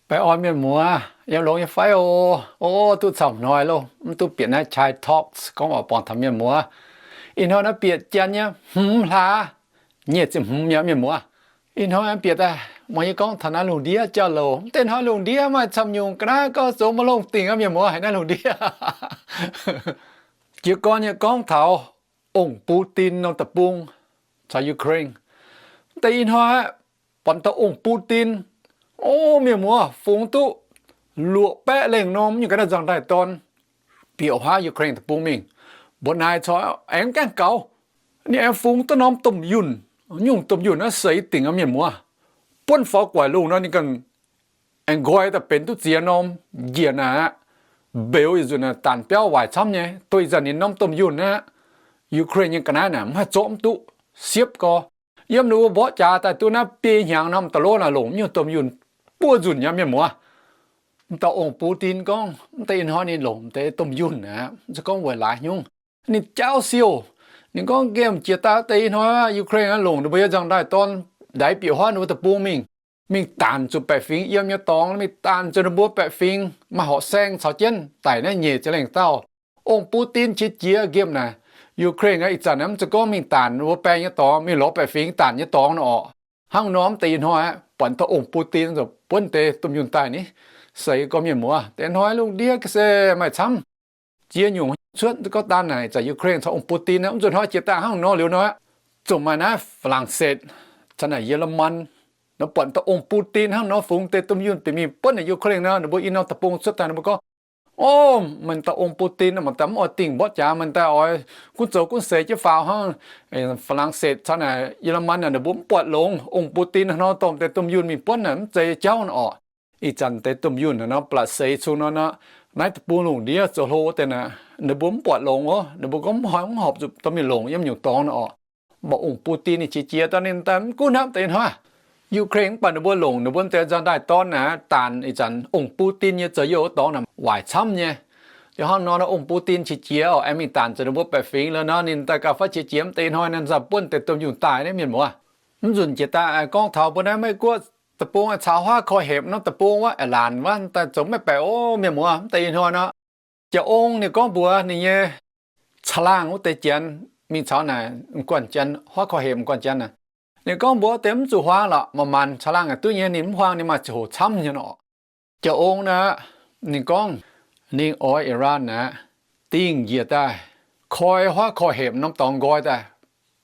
Baengh orn mienh muoz, yiem longx nyei fai oc? O, duqv camv hnoi loh, mv duqv bieqc naaiv Chai Talks gorngv oix buangh taux mienh muoz. Ih hnoi naaiv bieqc janx nyei hmz hlaax, nyic ziepc hmz mi'aqv mienh muoz. Ih hnoi bieqc daaih, muangx yie gorngv taux naaiv lungh ndiev jauv-louc. Mv deix hnoi lungh ndiev maaih camv nyungc ga'naaiv gorngv zoux maiv longh dingc aqv mienh muoz, haiz naaiv lungh ndiev. Jiez gorn yie gorngv taux ong-bus din norm deic-bung caux Ukraine. Mv deix ih hnoi buatc dauh ong-bus din, o, mienh muoz, fungx duqv luoqc baeqv lengh norm nyungc ga'naaiv nzangc-ndaaih-dorn bieqc huaav Ukraine deic-bung mingh. Mbuo naaic corc aengx gaengh gaux. Ninh aengx fungx duqv norm domh yunh, nyungc domh yunh naaiv seix dingc aqv mienh muoz. Buonv faaux guaic lungh nor ninh ganh aengx nqoi daaih benx duqv ziex norm njiec naaic aqv. Mbeux yietc nzunc naaic daanh biauv waaic camv nyei. Dongh ih zanc ninh norm domh yunh naaiv aqv, Ukraine nyei ga'naaiv naaic mv haih zorqv mv duqv, siepv gorx. Yiem ninh mbuo mborqv jaax daaih duqv naaiv biei hnyangx norm da'lov naaic longc nyungc domh yunh buo nzunc nyei mienh muoz. M'dauh ong-bus din gorngv mv deix ih hnoi ninh longc deix domh yunh aqv, mv zeiz gorngv weic laaix nyungc. Ninh jaauv siouh. Ninh gorngv nqemh jiex daaih deix ih hnoi Ukraine longc ninh mbuo nyei nzangc-ndaaih-dorn ndaix bieqc huaav ninh mbuo deic-bung mingh, mingh daanc zuqc baeqc fingx yiem nyei dorngx, mingh daanc zuqc ninh mbuo baeqc fingx maaih horqc saeng caux jienv daic naaiv nyeic ziepc lengh dauh. Ong-bus din qiex jiez nqemh naaic, Ukraine aqv, ih zanc mv zeiz gorngv mingh daanc ninh mbuo baeng nyei dorngx, mingh lorz baeqc fingx daanc nyei dorngx nor orqc. Hnangv nor mv deix ih hnoi aqv, buatc dauh ong-bus din buonv deix domh yunh daaih ni, seix gorx mienh muoz. Deix hnoi lungh ndiev se maaih camv ziex nyungc cuotv gorngv daan naaic zanc Ukraine caux ong-bus din aqv. Mv nzunc hnoi jiex daaih hnangv nor liuz nor aqv, zungv maaih naaiv Faa^lan^setv caux naaic Yie^le^man nor buatc dauh ong-bus din hnangv nor fungx deix domh yunh bieqc mingh buonv naaic Ukraine nor, ninh mbuo i norm deic-bung cuotv daaih ninh mbuo gorngv, o, meih dauh ong-bus din mv daaih mv oix dingh mborqv jaax, meih daaih oix gunv zoux gunv seix jienv faaux hnangv. Faa^lan^setv caux naaic Yie^le^man naaic ninh mbuo mv buatc longx ong-bus din hnangv nor dorh deix domh yunh mingh buonv naaic mv zeiz jauv nor orqc. Ih zanc deix domh yunh naaic nor blatc seix cung nor nor, naaiv deic-bung lungh ndiev zoux hlo deix naaic ninh mbuo mv buatc longx oc. Ninh mbuo gorngv mv horpc zuqc dorh mingh longc yiem nyungc dorngx nor orqc. Mv baac ong-bus din ninh qiex jiez daaih ninh daaih mv gunv hnamv deix hnoi Ukraine mv baac ninh mbuo longc ninh mbuo deix nzangc-ndaaih-dorn naaic daanc ih zanc ong-bus din nyei zoux youh dorngx naaic waaic camv nyei. Liuz hnangv nor nor ong-bus din qiex jiez orqc, aengx mingh daanc zuqc ninh mbuo baeqc fingx liuz nor ninh daaih gauh faix qiex jiez mv deix hnoi naaiv zanc buonv deix domh yunh daaih naaiv mienh muoz. Mv nzunc jiex daaih gorngv taux mbuo naaiv Meiv-Guoqv deic-bung caux huaav korv hepc norm deic-bung wuov, aa, laanc wuov daaih zoux maiv baeqc oc mienh muoz. Mv deix ih hnoi nor, jiex ong ninh gorngv mbuox ninh nyei caangh laangh wuov deix janx mingh caux naaic m'guaanh janx huaav korv hepc m'guaanh janx naaic, ninh gorngv mbuox deix mv zuqc huaang lorqc, manc-manc caangh laangh aac duqv nyei, ninh mv huaang ninh maaih ziangh hoc camv nyei nor. Jiex ong naaic, ninh gorngv ninh oix Iran naaic dingh njiec daaih koi huaav korv hepc norm dorngx nqoi daaih,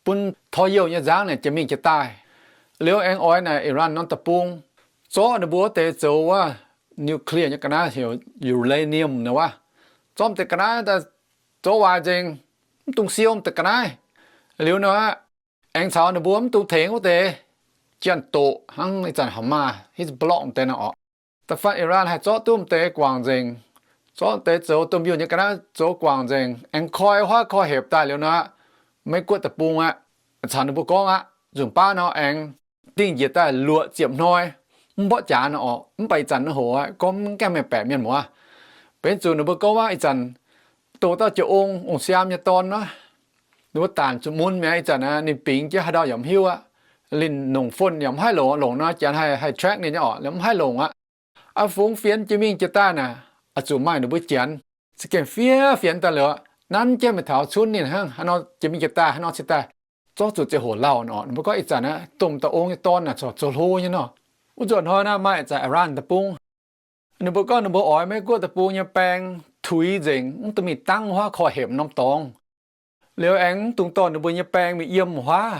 bun tor youh nyei nzangv naaic jiex mingh jiex daaih. Liuz aengx oix naaic Iran norm deic-bung zorqv ninh mbuo wuov deix zoux wuov nuclear nyei ga'naaiv heuc uranium naaic wuov, zorqv deix ga'naaiv daaih zoux waaic nzengc, mv dungx siou deix ga'naaiv. Liuz nor, aengx caux ninh mbuo mv dungx tengx wuov deix janx-doqc hnangv ih zanc Hamas, Hezbollah deix nor orqc. Da'faanh Iran haih zorqv duqv deix guangc nzengc, zorqv deix zoux domh yunh nyei ga'naaiv zoux guangc nzengc, aengx koi huaav korv hepc daaih liuz nor, Meiv-Guoqv deic-bung aqv, caux ninh mbuo gorngv aqv, nzunc baav nor aengx dingh njiec daaih luoqc ziepc hnoi, mv mborqv jaax nor orqc. Mv baac ih zanc nor hoc aqv, gorngv mv gaengh mengh baeqc mienh muoz. Benx zuqc ninh mbuo gorngv aqv, ih zanc dongh dauh jiex ong, ong-siaam nyei dorn nor, ninh mbuo daanc zuqc mun mi'aqv. Ih zanc ninh bingx jienv haaix ndau yaac mv hiuv aqv. Linh longc phone yaac mv haih longc, longc nor janx haih, haih track ninh nyei orqc, mv haih longc aqv. Aa, fungx fienx jiex mingh jiex daaih naaic, oix zuqc maaih ninh mbuo janx za'gengh fiev fienx daaih liuz, nanv jienv mingh taux cunv ninh hnangv haaix nor jiex mingh jiex daaih, haaix nor cingx daaih zorqv zuqc ziangh hoc lauh nor. Ninh mbuo gorngv ih zanc aqv, dongh dauh ong nyei dorn naaic corc zoux hlo nyei nor. Wuov nzunc hnoi naaiv maaih ih zanc Iran deic-bung, ninh mbuo gorngv ninh mbuo oix Meiv-Guoqv deic-bung nyei baeng tuix nzengc, mv dungx mingh dangv huaav korv hepc norm dorngx. Liuz aengx mv dungx dorh ninh mbuo nyei baeng mingh yiem huaav.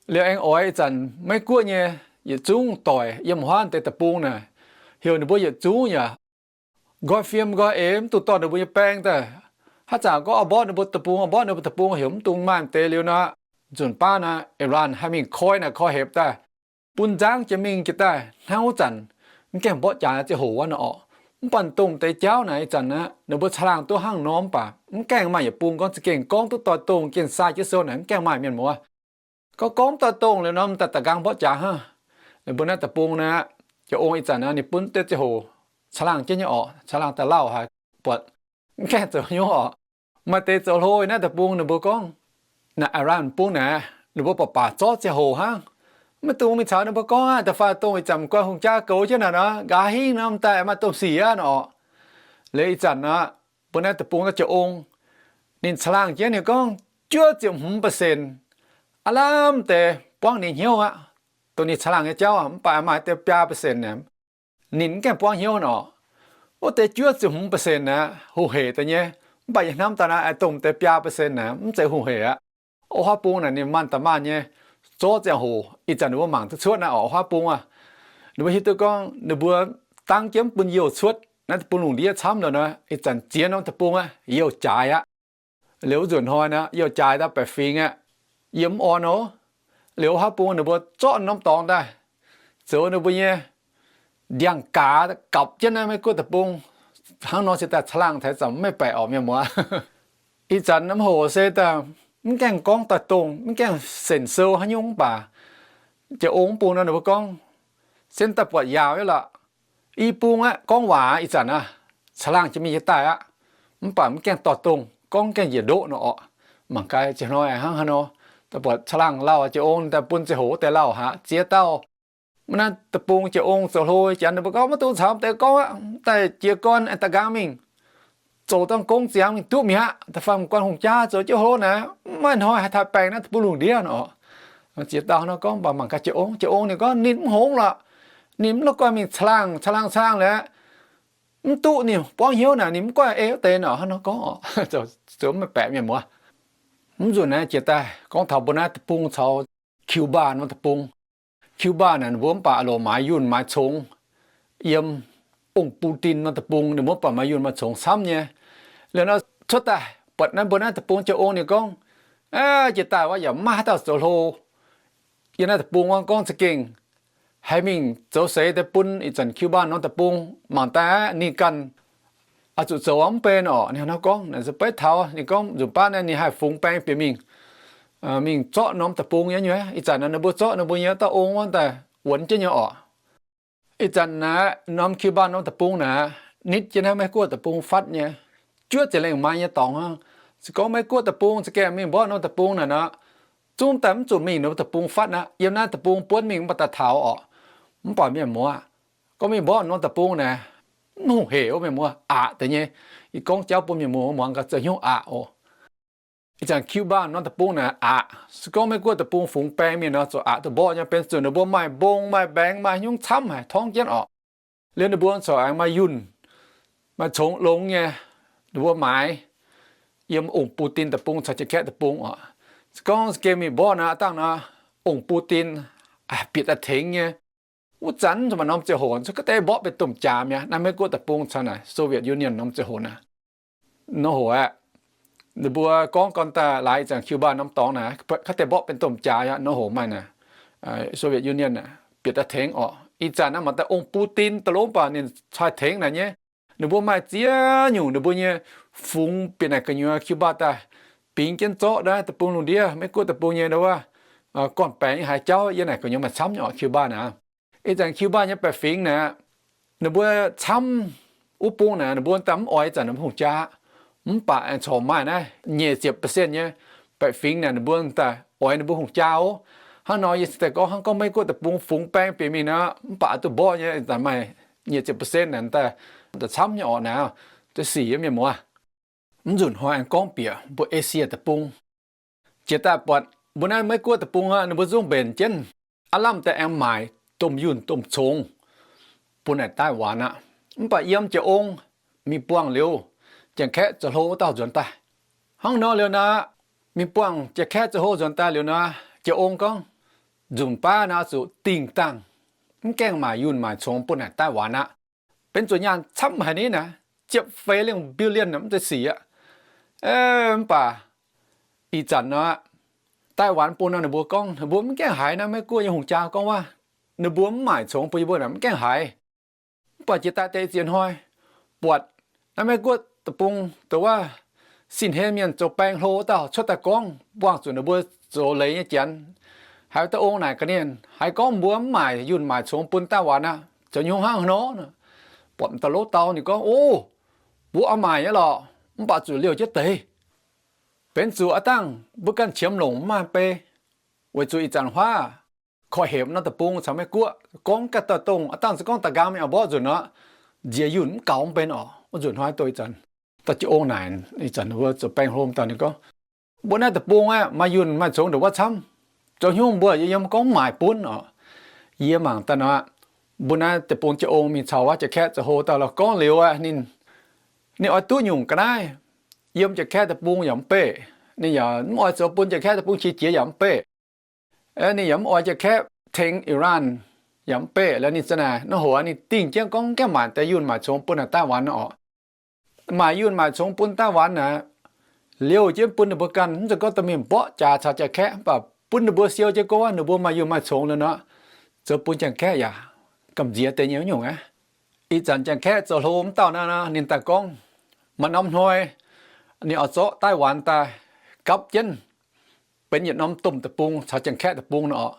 Liuz aengx oix ih zanc Meiv-Guoqv nyei yietc zungv doic yiem huaav deix deic-bung naaic, heuc ninh mbuo yietc zungv yaac nqoi fiem nqoi eix, mv dungx dorh ninh mbuo nyei baeng daaih. Haaix zanc gorngv oix mborqv ninh mbuo deic-bung, oix mborqv ninh mbuo deic-bung, heuc mv dungx maaih deix liuz nor, nzunc baav naaic Iran haih mingh koi naaic korv hepc daaih, bun nzangv jiex mingh jiex daaih hnangv wuov zanc, mv gaengh mborqv jaax ziangh hoc wuov nor orqc. Mv baac dongh deix jauv naaic ih zanc aqv, ninh mbuo caangh laangh duqv hnangv nor mv baac mv gaengh maaih yietc bung gorngv za'gengh gorngv duqv doix-dongh, gengh sai jienv sou naaic mv gaengh maaih mienh muoz. Gorngv gorngv doix-dongh liuz nor, m'daaih da'nqaang mborqv jaax hnangv. Ninh mbuo naaiv deic-bung naaic, jiex ong ih zanc naaic ninh bun deix ziangh hoc caangh laangh jienv nyei orqc, caangh laangh daaih lauh haaix buatc, mv gaengh zoux hnyouv orqc. Maaih deix zoux hlo naaiv deic-bung ninh mbuo gorngv, naaic Iran bung naaic, ninh mbuo baac baac zorqv ziangh hoc hnangv. Maiv dungx mingh caux ninh mbuo gorngv aqv. Da'faanh dongh ih zanc guai hungh jaav goux jienv naaic nor, nqa'haav hingv norm daaih aengx maaih domh sic aqv nor. Liuz ih zanc aqv, mbuo naaiv deic-bung naaiv jiex ong, ninh caangh laangh jienv ninh gorngv juov ziepc hmz percent aav lamh deix buangv ninh hnyouv aqv. Dongh ninh caangh laangh nyei jauv aqv, mv baac maaih deix biaa percent naaic, ninh mv gaengh buangv hnyouv nor. Wuov deix juov ziepc hmz percent naaic hungh heic deix nyei, mv baac yie hnamv daaih naaic, dongh deix biaa percent naaic mv zeiz hungh heic aqv. O, haav bung naaic ninh maaih da'maah nyei, zorqv ziangh hoc ih zanc ninh mbuo mangc duqv cuotv naaiv orqc, haav bung aqv. Ninh mbuo hiuv duqv gorngv ninh mbuo dangv jienv bun youh cuotv naaiv deic-bung lungh ndiev camv liuz nor, ih zanc ziex norm deic-bung aqv, youh jaaix aqv. Liuz wuov nzunc hnoi naaic youh jaaix daaih baeqc fingx aqv, yiem mv orn oc. Liuz haav bung ninh mbuo zorqv norm dorngx daaih zoux ninh mbuo nyei ndiangx-gaaz gapv jienv naaiv Meiv-Guoqv deic-bung. Hnangv nor se daaih caangh laangh taux ih zanc mv maiv baeqc orqc, mienh muoz. Ih zanc norm hoc se daaih mv gaengh gorngv daaih dongh, mv gaengh senc sou haaix nyungc mv baac jiex ong mv bung nor ninh mbuo gorngv se daaih buatc yaauc nyei lorqc. I bung aqv, gorngv waac ih zanc aqv, caangh laangh jiex mingh jiex daaih aqv. Mv baac mv gaengh dorh dongh, gorngv gaengh njiec ndoqv nor orqc. Mangc gaax ziangh hnoi hnangv haaix nor. Daaih buatc caangh laangh lauh jiex ong daaih bun ziangh hoc wuov deix lauh haic ziex dauh. Mv naaiv deic-bung jiex ong zoux hlo janx ninh mbuo gorngv maiv dungx caux deix gorngv aqv, daaih jiez gorn aengx da'nqaang mingh zoux dangh gong ziangx mingh duqv mi'aqv. Da'faanh guanh hungh jaa zoux jienv hlo naaic, mv maaih hnoi haih taaih baengh naaiv deic-bung lungh ndiev nor. Ziex dauh nor gorngv, mv baac mangc gaax jiex ong, jiex ong ninh gorngv ninh mv hngongx lorqc. Ninh mv la'guaih mingh caangh laangh, caangh laangh, caangh laangh lorqc. Mv duqv ninh buangv hnyouv naaic, ninh mv guaih ei wuov deix nor, hnangv nor gorngv oc. Zoux mv baeqc, mienh muoz. Mv nzunc naaiv jiex daaih gorngv taux mbuo naaiv deic-bung caux Cuba norm deic-bung. Cuba naaic ninh mbuo mv baac loc maaiz yunh maaiz congx yiem ong Putin norm deic-bung, ninh mbuo mv baac maaiz yunh maaiz congx camv nyei. Liuz nor cuotv daaih buatc naaiv mbuo naaiv deic-bung jiex ong ninh gorngv, jiex daaih wuov yaac mv maaih haaix dauh zoux hlo. Yiem naaiv deic-bung wuov gorngv za'gengh haiz mingh zoux seix deix bun ih zanc Cuba norm deic-bung mangc daaih aqv, ninh ganh oix zuqc zoux mv bei orqc. Ninh hnangv nor gorngv naaic, se beiv taux ninh gorngv nzunc baav naaiv ninh haih fungx baeng bieqc mingh, mingh zorqv norm deic-bung nyei nyuoz. Ih zanc naaic ninh mbuo zorqv ninh mbuo nyei dauh ong wuov daaih wuonx jienv nyei orqc. Ih zanc naaiv norm Cuba norm deic-bung naaic, nitv jienv naaiv Meiv-Guoqv deic-bung fatv nyei, juov ziepc lengh maaiz nyei dorngx hnangv. Se gorngv Meiv-Guoqv deic-bung za'gengh mingh mborqv norm deic-bung naaic nor, zungv daaih mv zuqc mingh norm deic-bung fatv aqv. Yiem naaiv deic-bung buonv mingh mv baac daaih taux orqc. Mv baac mienh muoz, gorngv mingh mborqv norm deic-bung naaic, mv hungh heic wuov mienh muoz, aqc deix nyei. Ih gorngv jauv bun mienh muoz muangx gaax zoux hnyouv aqc oc. Ih zanc Cuba norm deic-bung naaic aqc. Se gorngv Meiv-Guoqv deic-bung fungx baeng mingh nor, zoux aqc duqv mborqv nyei, benx zuqc ninh mbuo maaih mbong maaih mbaengx maaih haaix nyungc camv haic torngv jienv orqc. Liuz ninh mbuo corc aengx maaih yunh maaih congx longx nyei, ninh mbuo maaiz yiem ong Putin deic-bung caux Janx-Kaeqv deic-bung orqc. Se gorngv za'gengh mingh mborqv naaic, dangh naaic ong Putin bieqc daaih tengx nyei. Wuov zanc zuqc maaih norm ziangh hoc cuotv ga'deix mborqv benx domh jaax mi'aqv. Naaiv Meiv-Guoqv deic-bung caux naaic Soviet Union norm ziangh hoc naaic, norm hoc aeqv, ninh mbuo gorngv gorn daaih laaix ih zanc Cuba norm dorngx naaic, ga'deix mborqv benx domh jaax aqv. Norm hoc maaih naaic Soviet Union naaic bieqc daaih tengx orqc. Ih zanc naaiv mangc daaih ong Putin daaih longx baac ninh cai tengx naaic nyei. Ninh mbuo maaih ziex nyungc ninh mbuo nyei fungx bieqc naaic gu'nyuoz Cuba daaih bingx jienv zorqv naaiv deic-bung lungh ndiev, Meiv-Guoqv deic-bung nyei ndau wuov gorn-baengx haaix jauv yiem naaic gu'nyuoz maaih camv nyei orqc, Cuba naaic. Ih zanc Cuba nyei baeqc fingx naaic, ninh mbuo camv wuov bung naaic, ninh mbuo daaih mv oix ih zanc ninh mbuo hungh jaa, mv baac aengx corc maaih naaiv nyic ziepc percent nyei baeqc fingx naaic ninh mbuo daaih oix ninh mbuo hungh jaa oc. Hnangv nor yie cingx daaih gorngv hnangv gorngv Meiv-Guoqv deic-bung fungx baeng bieqc mingh nor, mv baac duqv mborqv nyei, daaih maaih nyic ziepc percent naaic daaih camv nyei orqc naaic. Da'sic mienh muoz, mv nzunc hnoi aengx gorngv bieqc mbuo Esie deic-bung. Jiex daaih buatc mbuo naaiv Meiv-Guoqv deic-bung aqv, ninh mbuo zungv mbenc jienv aav lamh daaih aengx maaic domh yunh domh congx bun naaic Taiv-Waan aqv. Mv baac yiem jiex ong mingh buangh liuz, Janx-Kaeqv zoux hlo wuov dauh nzuonx daaih. Hnangv nor liuz naaic, mingh buangh Janx-Kaeqv zoux hlo nzuonx daaih liuz naaic, jiex ong gorngv, nzunc baav naaic oix zuqc dingh dangh, mv gaengh maaic yunh maaic congx bun naaic Taiv-Waan aqv. Benx zuqc nyaanh camv haic ni naaic, ziepc feix liemh billion mv zeiz sic aqv. Mv baac ih zanc nor, Taiv-Waan bun nor ninh mbuo gorngv ninh mbuo mv gaengh haiz naaiv Meiv-Guoqv nyei hungh jaa gorngv waac, ninh mbuo mv maaic congx bun yie mbuo naaic mv gaengh haiz. Mv baac jiex daaih deix ziex hnoi, buatc naaiv Meiv-Guoqv deic-bung dongh wuov sin hlen mienh zoux baeng hlo wuov dauh cuotv daaih gorngv, buangh zuqc ninh mbuo zoux leiz nyei Janx, haiz dauh ong naaic ga'naaiv haiz gorngv mbuo mv maaic yunh maaic congx bun Taiv-Waan aqv, zoux nyungc hnangv haaix nor. Buatc m'daaih lov dau ninh gorngv, O, mbuo oix maaic nyei lorqc, mv baac zuqc liouh jienv deix. Benx zuqc aav dangh mbuo ganh qiemx longc mv maaih bei, weic zuqc ih zanc huaav korv-hepc norm deic-bung caux Meiv-Guoqv gorngv ganh dauh dongh, aav dangh se gorngv da'nqaang mingh oix mborqv nzunc nor, nziex yunh mv gaux mbenc orqc. Wuov nzunc hnoi doh ih zanc dauh jiu ong naaic, ih zanc wuov zoux baengh hlo daaih ninh gorngv, mbuo naaiv deic-bung aeqv, maaih yunh maaih congx ndongc wuov camv. Zoux haaix nyungc mbuo yie yiem gorngv maaic bun orqc. Yie mangc daaih nor, mbuo naaiv deic-bung jiu ong mingh caux wuov Janx-Kaeqv zoux hlo daaih lorz gorngv liuz aqv, ninh, ninh oix duqv nyungc ga'naaiv yiem Janx-Kaeqv deic-bung yaac mv beqc. Ninh yaac mv oix zoux bun Janx-Kaeqv deic-bung qiex jiez yaac mv beqc. Ninh yaac mv oix Janx-Kaeqv tengx Iran yaac mv beqc. Liuz ninh za'naaic nor hoc ninh dingh jienv gorngv gaengh maaic deix yunh maaic congx bun naaic Taiwan orqc. Maaic yunh maaic congx bun Taiwan naaic, liouh jienv bun ninh mbuo ganh, mv zeiz gorngv dorh mingh mborqv jaax caux Janx-Kaeqv, mv baac bun ninh mbuo siou jienv gorngv ninh mbuo maaih yunh maaih congx liuz nor, zoux bun Janx-Kaeqv yaac gamh nziex deix nyei wuov nyungc aqv. Ih zanc Janx-Kaeqv zoux hlo mv dauh naaiv nor, ninh daaih gorngv maaih norm hnoi ninh oix zorqv Taiwan daaih gapv jienv benx yietc norm domh deic-bung caux Janx-Kaeqv deic-bung nor orqc.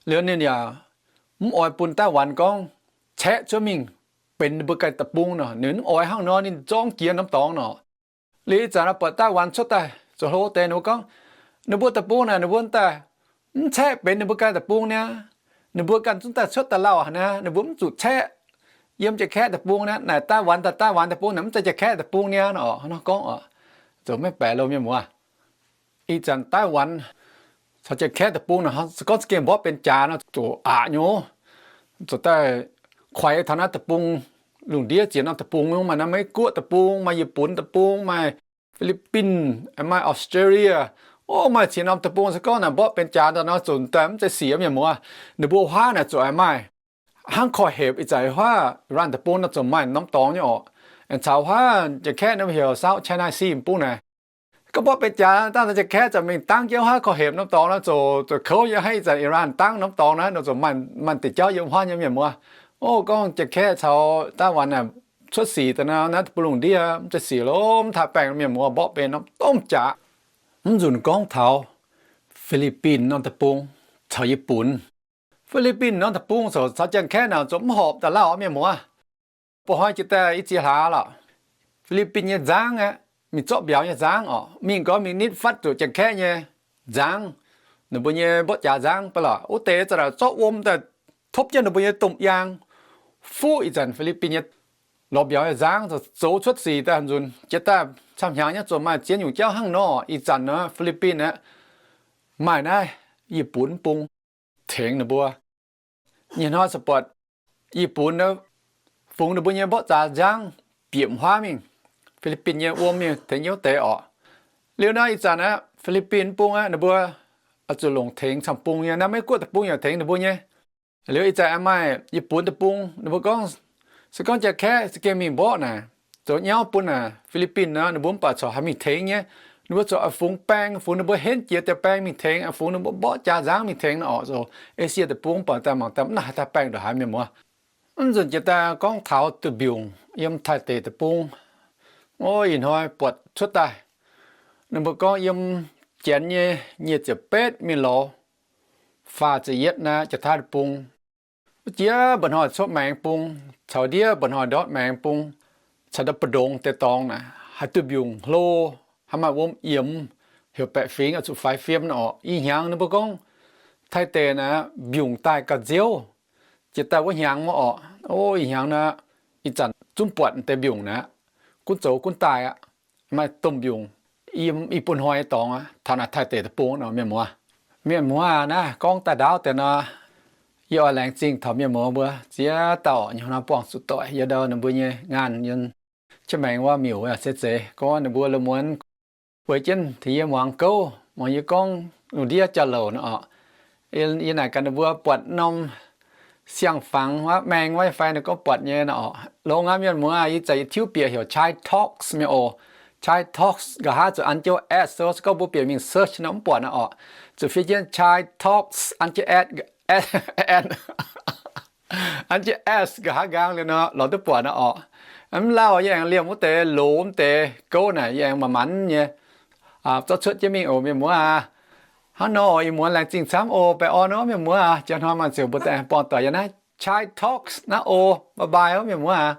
Liuz ninh yaac mv oix bun Taiwan gorngv caeqv cuotv mingh benx ninh mbuo ganh deic-bung nor, ninh mv oix hnangv nor, ninh zorngv jiex norm dorngx nor. Liuz ih zanc buatc Taiwan cuotv daaih zoux hlo deix, ninh mbuo gorngv ninh mbuo deic-bung naaic ninh mbuo daaih mv caeqv benx ninh mbuo ganh deic-bung niaa. Ninh mbuo ganh zungv daaih cuotv daaih lauh haic niaa, ninh mbuo mv zuqc caeqv yiem Janx-Kaeqv deic-bung niaa. Naaic Taiwan daaih, Taiwan deic-bung naaic mv zeiz Janx-Kaeqv deic-bung niaa nor orqc. Hnangv nor gorngv orqc, zoux maiv baeqc loh mienh muoz. Ih zanc Taiwan caux Janx-Kaeqv deic-bung naaic se gorngv za'gengh mborqv benx jaax nor, zuqc aqc nyei, zuqc daaih kuaix taux naaiv deic-bung lungh ndiev ziex norm deic-bung, maaih naaiv Meiv-Guoqv deic-bung, maaih Yietc Bunx deic-bung, maaih Fi^li^bin, maaih Australia. O, maaih ziex norm deic-bung se gorngv naaic mborqv benx jaax daaih nor, zuqc daaih mv zeiz sic mienh muoz. Ninh mbuo huaav naaic zuqc maaih hnangv korv-hepc ih zanc huaav Iran deic-bung nor, zuqc maaih norm dorngx nyei orqc. Aengx caux huaav Janx-Kaeqv naaiv heuc South China Sea bung naaic, gorngv mborqv benx jaax dangh, Janx-Kaeqv zuqc mingh dangv jienv huaav korv-hepc norm dorngx nor, zuqc, zuqc kouv nyei, hnangv ih zanc Iran dangv norm dorngx naaiv nor, zuqc maaih, maaih deix jauv yiem huaav nyei mienh muoz. O, gorngv Janx-Kaeqv caux Taiwan naaic cuotv sic daaih nor, naaiv bun lungh ndiev mv zeiz sic loh, mv taaih baengh mienh muoz, mborqv benx norm domh jaax. Mv nzunc gorngv taux Fi^li^bin norm deic-bung caux Yietc Bunx. Fi^li^bin norm deic-bung caux, caux Janx-Kaeqv naaic zuqc mv horpc daaih lauh mienh muoz. Ba'hnoi jiex daaih i ziex hlaax lorqc, Fi^li^bin nyei nzangv aeqv, mingh zorqv mbiauz nyei nzangv orqc, mingh gorngv mingh nitv fatv zuqc Janx-Kaeqv nyei nzangv, ninh mbuo nyei mborqv jaax nzangv ba'laqc. Wuov deix za'naaic zorqv wuom daaih topv jienv ninh mbuo nyei domh yaang, fuqv ih zanc Fi^li^bin nyei lorz mbiauz nyei nzangv zoux cuotv sic daaih nzunc. Jiex daaih camv-hnyangx nyei zuqc maaih ziex nyungc jauv hnangv nor. Ih zanc nor Fi^li^bin aeqv, maaih naaiv Yietc Bunx bung tengx ninh mbuo. Nyei hnoi se buatc Yietc Bunx fungx ninh mbuo nyei mborqv jaax nzangv bieqc huaav mingh, Fi^li^bin nyei wuom mingh tengx nyei wuov deix orqc. Liuz nor ih zanc aeqv, Fi^li^bin bung aeqv, ninh mbuo oix zuqc longc tengx camv bung nyei, naaiv Meiv-Guoqv deic-bung yaac tengx ninh mbuo nyei. Liuz ih zanc aeqv maaih Yietc Bunx deic-bung, ninh mbuo gorngv, se gorngv Janx-Kaeqv za'gengh mingh mborqv naaic, zoux nyauv bun naaic Fi^li^bin nor, ninh mbuo mv baac corc haih mingh tengx nyei. Ninh mbuo corc fungx baeng, fungx ninh mbuo henv jiex deix baeng mingh tengx, fungx ninh mbuo mborqv jaax nzangv mingh tengx nor orqc. Zoux Esie deic-bung mv baac daaih mangc daaih mv nangc haih daaih baeng ndongc haaix mienh muoz. Mv nzunc jiex daaih gorngv taux duih mbiungc yiem Taiv deic deic-bung. O, ih hnoi buatc cuotv daaih, ninh mbuo gorngv yiem Janx nyei nyic ziepc betv mingh lorz faah ziepc yietv naaiv Janx-Taiv deic-bung, wuov jiex mba'hnoi cuotv maengx bung, caux ndiev mba'hnoi ndortv maengx bung, caux ndau mbu'ndongx deix dorngx naaic haih duih mbiungc hlo, haih maaih wuom yiemx, heuc baeqc fingx oix zuqc faix fiem nor orqc. Ih hnyangx ninh mbuo gorngv Taiv deic naaic mbiungc daaih gauh nziouv, jiex daaih wuov hnyangx wuov orqc. O, ih hnyangx naaic, ih zanc zungv buatc deix mbiungc naaic gunv zoux gunv daaih aqv. Maaih domh mbiungc yiem i buo hnoi dorngx aqv, taux naaiv Taiv deic deic-bung nor mienh muoz. Mienh muoz aac, naaiv gorngv daaih ndaauv deix nor, yie oix laengz zingh taux mienh muoz mbuo ziex dauh nyei hnoi buangh zuqc doic yie ndau ninh mbuo nyei ngaanh yiem jienv maengx wuov miuc se zeiz gorngv ninh mbuo la'muonz weic jienv tengx yie muangx gouv, muangx yie gorngv lungh ndiev jauv-louc nor orqc. Yie naaic gaax ninh mbuo buatc norm siang-fangx wuov maeng wuov fai ninh gorngv buatc nyei nor orqc. Longx aqv mienh muoz, yie zaqc yie tiuv bieqc heuc Chai Talks mienh oc. Chai Talks nqa'haav zuqc an jienv s, se gorngv mbuo bieqc mingh search nor mv buatc nor orqc. Zuqc fiev jienv Chai Talks an jienv s, an jienv s nqa'haav nqaang liuz nor lorz duqv buatc nor orqc. Mv lauh yie aengx liemh wuov deix loz wuov deix gouv naaic yie aengx manc-manc nyei zorqv cuotv jienv mingh oc mienh muoz aac. Hnangv nor ih muonz laengz zingh camv oc, baengh orn oc mienh muoz aac. Jiex hnoi mangc ziouc mbuo daaih buangh doic yiem naaiv Chai Talks naaiv oc. Bye bye oc mienh muoz aac.